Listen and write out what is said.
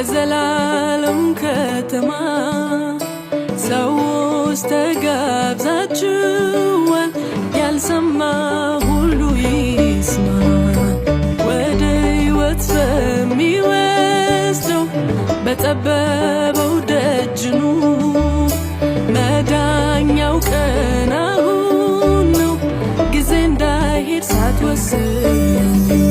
ለዘላለም ከተማ ሰዎች ተጋብዛችኋል። ያልሰማ ሁሉ ይስማ። ወደ ሕይወት በሚወስደው በጠበበው ደጅ ኑ። መዳኛው ቀን አሁን ነው። ጊዜ እንዳይሄድ ሳትወስኑ።